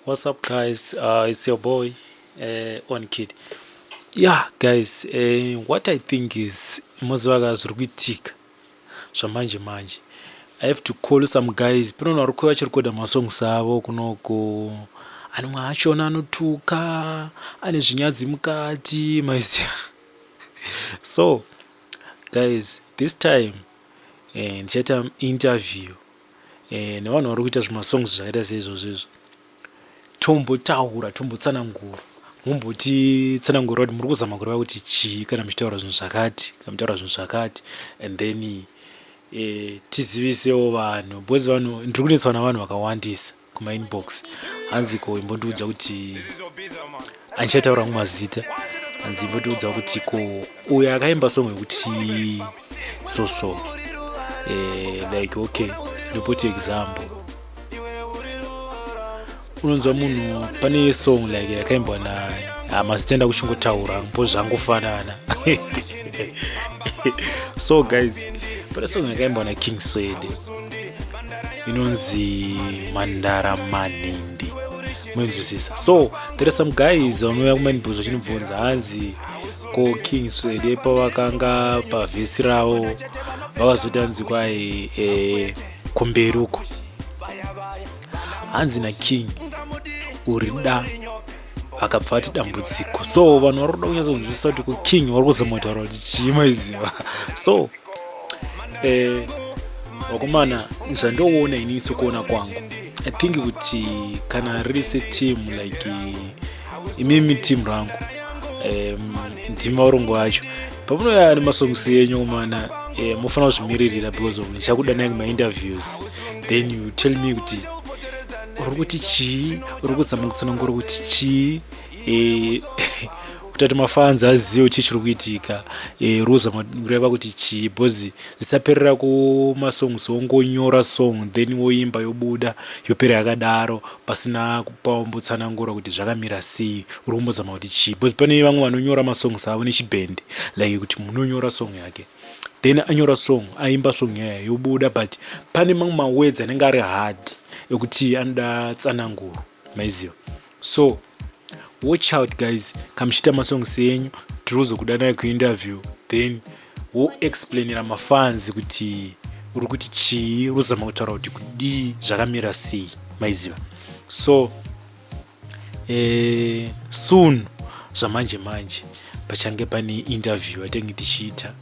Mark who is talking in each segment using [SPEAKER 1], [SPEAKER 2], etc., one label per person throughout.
[SPEAKER 1] What's up, guys? It's your boy On Kid. Yeah guys, what I think is, moziva ka zviri kuitika zvamanje manje, I have to call some guys. Pano vari kuuya vachirekodha masongs avo kunoko. Anomwe achona anotuka, ane zvinyadzi mukati, maiziva. So guys, this time ndichaita interview nevanhu vari kuita zvimasongs zvakaita seizvozvo izvo. Tombotaura, tombotsanangura, mumbotitsanangura kuti muri kuzama kureva kuti chii kana muchitaura zvinhu zvakati, kana muchitaura zvinhu zvakati, and then tizivisewo vanhu, because vanhu, ndiri kunetswa navanhu vakawandisa kumainbox. Hanzi, "Ko, imbondiudza kuti," handichataura mumazita, hanzi, "Imbondiudza kuti ko uyo akaimba song yekuti so so." Like, okay, ndopoti example, unonzwa munhu pane song like yakaimbwa na mazita enda kuchingotaura mbo zvangofanana. So guys, pane song yakaimbwa naKing Swede inonzi "Mandara Manhindi", muinzwisisa. So there are some guys vanouya kumainbox vachinobvunza, hanzi, "Ko King Swede pavakanga pavhesi ravo vakazoti, hanzi kwai kumberi uko, hanzi naKing uri da akabva ati dambudziko." So vanhu vari kuda kunyatsa kunzwisisa kuti kuKing vari kuzama kutaura kuti chii, maiziva. So vakomana, zvandoona inini, sekuona kwangu, I think kuti kana riri seteam, like imimi team rangu, ndima varongo vacho, pamunouya nemasongs enyu komana, mufanira kuzvimiririra, because of ndichakudanai kumainterviews, then you tell me kuti uri kuti chii, uri kuzama kutsanangura kuti chii, kuti ati mafans azive kuti chiri kuitika, uri kuzama kureva kuti chii, because zvisaperera kumasongs, wongonyora song, then woimba, yobuda, yopera yakadaro, pasina kupaombotsanangura kuti zvakamira sei, uri kumbozama kuti chii, because pane vamwe vanonyora masongs avo nechibhende, like kuti munonyora song yake, then anyora song, aimba song yaya, yobuda, but pane mamwe mawords anenge ari hard ekuti anoda tsananguro, maiziva. So watch out guys, kamuchiita masongs enyu, tiri kuzokudanai kuinterview, then woexplainira mafans kuti uri kuti chii, uri kuzama kutaura kuti kudii, zvakamira sei, maiziva. So soon, zvamanje manje, pachange pane interview yatinge tichiita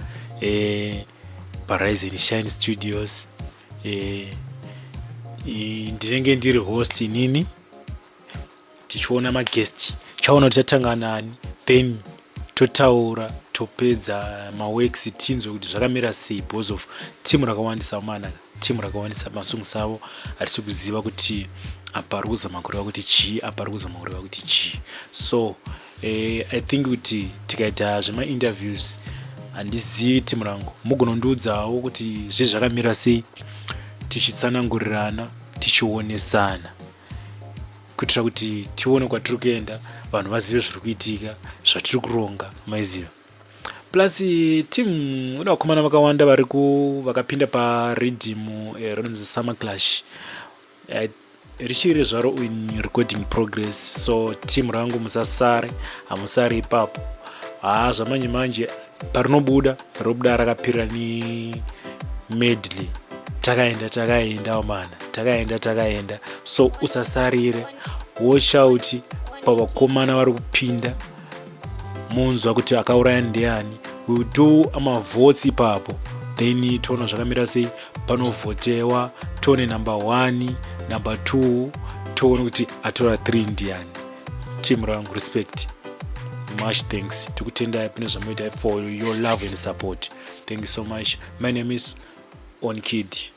[SPEAKER 1] paRise and Shine Studios. Ndinenge ndiri host inini, tichiona maguest, chaona kuti tatanga nani, then totaura, topedza maworks, tinzwe kuti zvakamira sei, because of team rakawandisa mana, team rakawandisa, masongs avo hatisi kuziva kuti apa ari kuzama kureva kuti chii, apa ari kuzama kureva kuti chii. So I think kuti tikaita zvemainterviews, handizivi, team rangu, mugonondiudzawo kuti zvezvakamira sei, tichitsanangurirana, tichionesana, kuitira kuti tione kwatiri kuenda, vanhu vazive zviri kuitika, zvatiri kuronga, maiziva. Plus team ine vakomana vakawanda vari vakapinda pariddim rinonzi Summer Clash, richiri zvaro in recording progress. So team rangu, musasare, hamusari ipapo. Haa, zvamanje manje parinobuda, robuda rakapirira nemedley. Takaenda, takaenda mana, takaenda, takaenda. So usasarire, watch out pavakomana vari kupinda, munzwa kuti akauraya ndiani. We will do amavotes ipapo, then toona zvakamira sei, panovhotewa, tione number 1, number 2, toone kuti atora 3 ndiani. Team rangu, respect, much thanks, tikutendai pane zvamuita, for your love and support. Thank you so much. My name is On Kid.